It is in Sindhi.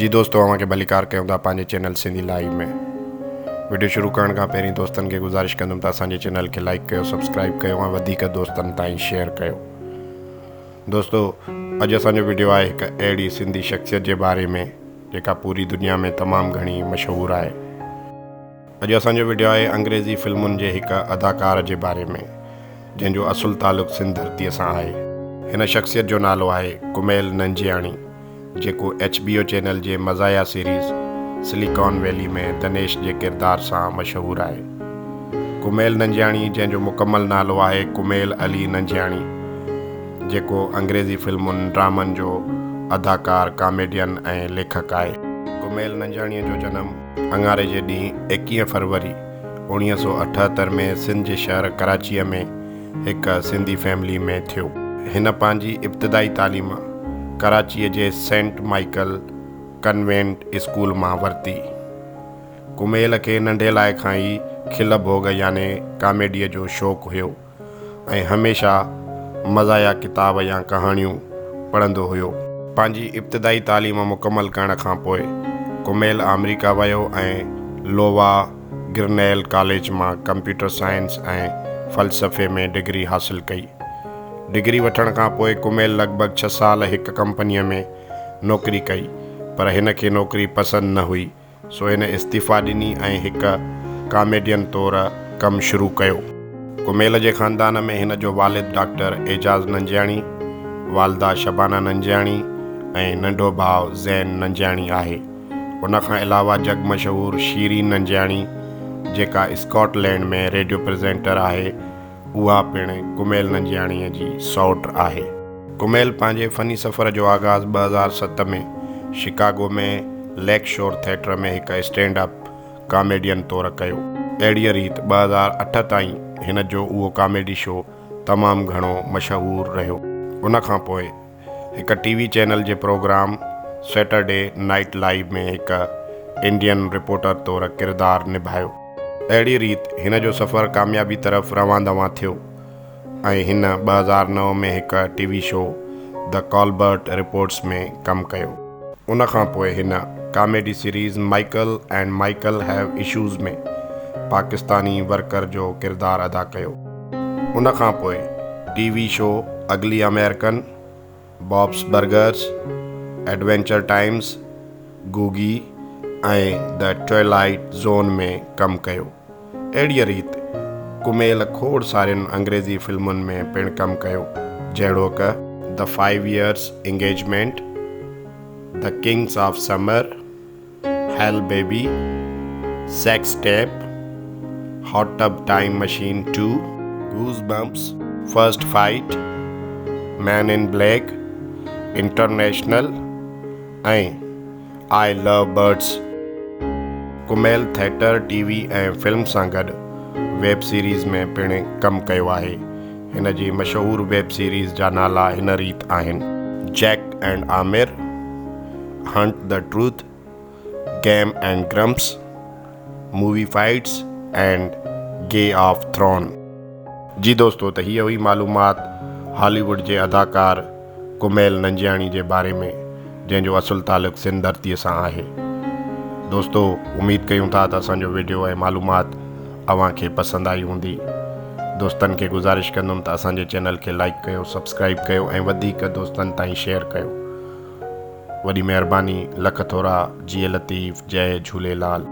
جي دوستو اوهان کي ڀليڪار ڪيون ٿا پنهنجي چينل سنڌي لائيو ۾. وڊيو شروع ڪرڻ کان پهرين دوستن کي گذارش ڪندم ته اسان جي چينل کي لائيڪ ڪيو سبسڪرائيب ڪيو ۽ وڌيڪ دوستن تائين شيئر ڪيو. دوستو اڄ اسان جو وڊيو آهي هڪ اهڙي سنڌي شخصيت جي باري ۾ جيڪا پوري دنيا ۾ تمام گهڻي مشهور آهي. اڄ اسان جو وڊيو آهي انگريزي فلمن جي هڪ اداڪار جي باري ۾ جنهن جو اصل تعلق سنڌ ڌرتيء سان آهي. هن شخصيت جو نالو آهي ڪميل ننجياڻي. جيڪو ايڇ بي او چينل جي مزاحيه سيريز سليڪان ويلي ۾ دنيش جي ڪردار سان مشهور آهي. ڪميل ننجياڻي جنهن جو مڪمل نالو آهي ڪميل علي ننجياڻي جيڪو انگريزي فلمن، ڊرامن جو اداڪار، ڪاميڊين ۽ ليکڪ آهي. ڪميل ننجياڻيء جو جنم اڱاري جي ڏينهن ايڪيهه فروري 1978 ۾ سنڌ جي شهر ڪراچيء ۾ هڪ سنڌي فيملي ۾ ٿيو. هن پنهنجي ابتدائي تعليم ڪراچيء جي سينٽ مائيڪل ڪنوينٽ اسڪول مان ورتي. ڪميل کي ننڍي لاء کان ئي کل ڀوڳ يعني ڪاميڊيء جو شوق هيو ۽ هميشه مزاحيه ڪتاب يا ڪهاڻيون پڙهندو هيو. پنهنجي ابتدائي تعليم مڪمل ڪرڻ کان پوء ڪميل آمريڪا ويو ۽ لووا گرنيل ڪاليج مان ڪمپيوٽر سائنس ۽ فلسفي ۾ ڊگري حاصل ڪئي. ڊگري وٺڻ کان پوء ڪميل لڳ ڀڳ ڇهه سال هڪ ڪمپنيء ۾ نوڪري ڪئي، پر هن کي نوڪري پسند نه هئي، سو هن استعيفا ڏني ۽ هڪ ڪاميڊين طور ڪم شروع ڪيو. ڪميل جي خاندان ۾ هن جو والد ڊاڪٽر اعجاز ننجياڻي، والده شبانه ننجياڻي ۽ ننڍو ڀاء زين ننجياڻي آهي. ان کان علاوه جڳ مشهور شيرين ننجياڻي جيڪا اسڪاٽ لينڊ ۾ ريڊيو پريزينٽر آهي اها پڻ ڪميل ننجياڻيء جي سئوٽ آهي. ڪميل پنهنجي فني سفر جو آغاز 2007 ۾ شڪاگو ۾ ليڪ شور ٿيٽر ۾ هڪ اسٽينڊ اپ ڪاميڊين طور ڪيو. اهڙيء ريت 2008 تائين هن جو اهو ڪاميڊي شو تمام گهڻو مشهور رهيو. ان کان پوء هڪ ٽي وي چينل جي پروگرام سيٽرڊي نائيٽ لائيو ۾ هڪ انڊين رپورٽر طور ڪردار نڀايو. اهڙي ريت هن جو سفر ڪاميابي طرف روان دوان ٿيو ۽ هن 2009 ۾ هڪ T V show the Colbert reports ۾ ڪم ڪيو. ان کان پوء هن comedy series Michael and Michael have issues ۾ Pakistani worker جو ڪردار ادا ڪيو. ان کان پوء T V show ugly American, Bob's Burgers, Adventure Times, Googie ۽ the Twilight Zone ۾ ڪم ڪيو. اهڙيء ريت ڪميل کوڙ سارين انگريزي فلمن ۾ پڻ ڪم ڪيو جهڙوڪ، the five years engagement, the kings of summer, hell baby, sex tape, hot tub time machine 2، goose bumps, first fight, men in black, international ۽ I love birds. Kumail theatre, T V ۽ film سان گڏ ويب سيريز ۾ پڻ ڪم ڪيو آهي. هن جي مشهور ويب سيريز جا نالا هن ريت آهن. Jack and Aamir, hunt the truth, game and grumps, movie fights and game of throne. جي دوستو ته هيء هئي معلومات هالي ووڊ جي اداڪار ڪميل ننجياڻي جي باري ۾ جنهن جو اصل تعلق سنڌ ڌرتيء سان آهي. دوستو اميد ڪيون ٿا ته اسان جو وڊيو ۽ معلومات اوهان کي پسند آئي هوندي. دوستن کي گذارش ڪندم ته اسان جي چينل کي لائيڪ ڪيو سبسڪرائيب ڪيو ۽ وڌيڪ دوستن تائين شيئر ڪيو. وڏي مهرباني لک ٿورا جيئي لطيف جئي جهوليلال.